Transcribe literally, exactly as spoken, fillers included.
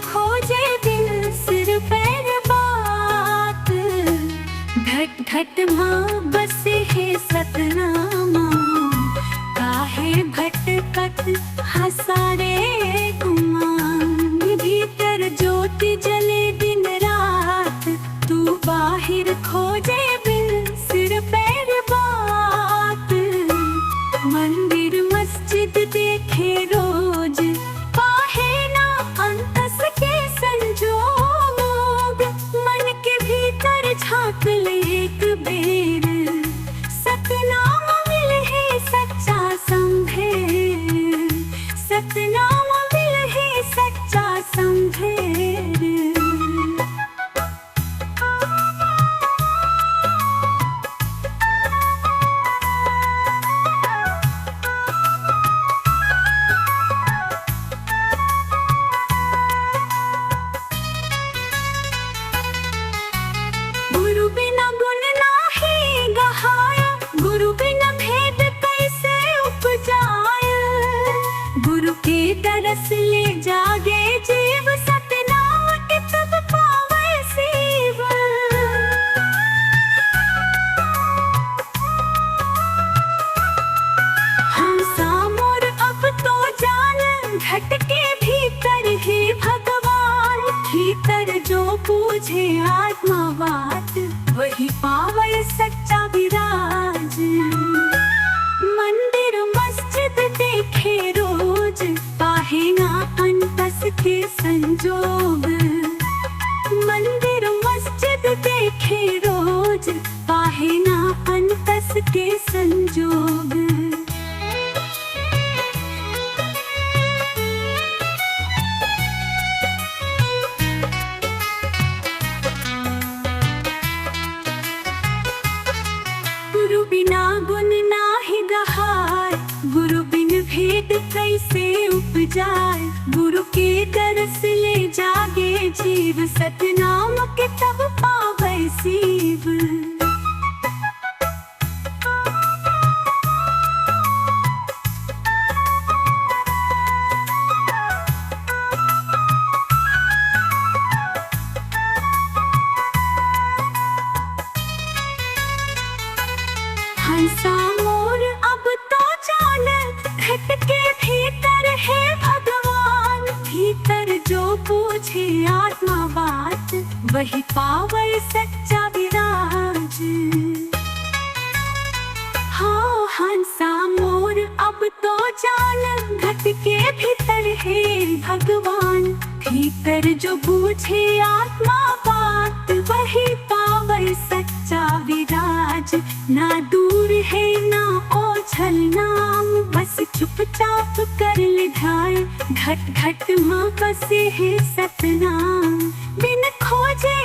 खोजे बिन सिर पैर बात, घट घट मा बसे हे सतनाम। काहे भटकत हस रे गुमान, भीतर ज्योति जले दिन रात, तू बाहिर खोजे बिन सिर पैर बात। मंदिर मस्जिद देखे रोज, पाहे ना अंतस के संजोग। मन के भीतर झांक ले एक बेर, सतनाम मिले हे सच्चा समझेर, सतनाम मिले हे सच्चा समझेर। गुरु बिना गुण नाहीं गहाय, गुरु बिना भेद कइसे उपजाय। गुरु के दरस ले जागे जीव, सतनाम के तब पावय सीव। हंसा मोर अब तो जान, घट के भीतर हे भगवान। भीतर जो बूझे आत्मा बात, वही पावय सच्चा विराज। मंदिर मस्जिद देखे रोज, पाहे ना अंतस के संजोग। मंदिर मस्जिद देखे रोज, पाहे ना अंतस के संजोग। गुरु बिना गुण नाहीं गहाय, गुरु बिन भेद कइसे उपजाय। गुरु के दरस ले जागे जीव, सतनाम के तब पावय सीव। हंसा मोर अब तो जान, घट के भीतर हे भगवान। भीतर जो बूझे आत्मा बात, वही पावय सच्चा विराज। हाँ, हंसा मोर अब तो जान, घट के भीतर हे भगवान। भीतर जो बूझे आत्मा बात, वही पावय सच्चा विराज। ना दूर हे ना ओझल नाम, बस चुपचाप कर ले ध्यान। घट घट मा बसे हे सतनाम, बिन खोजे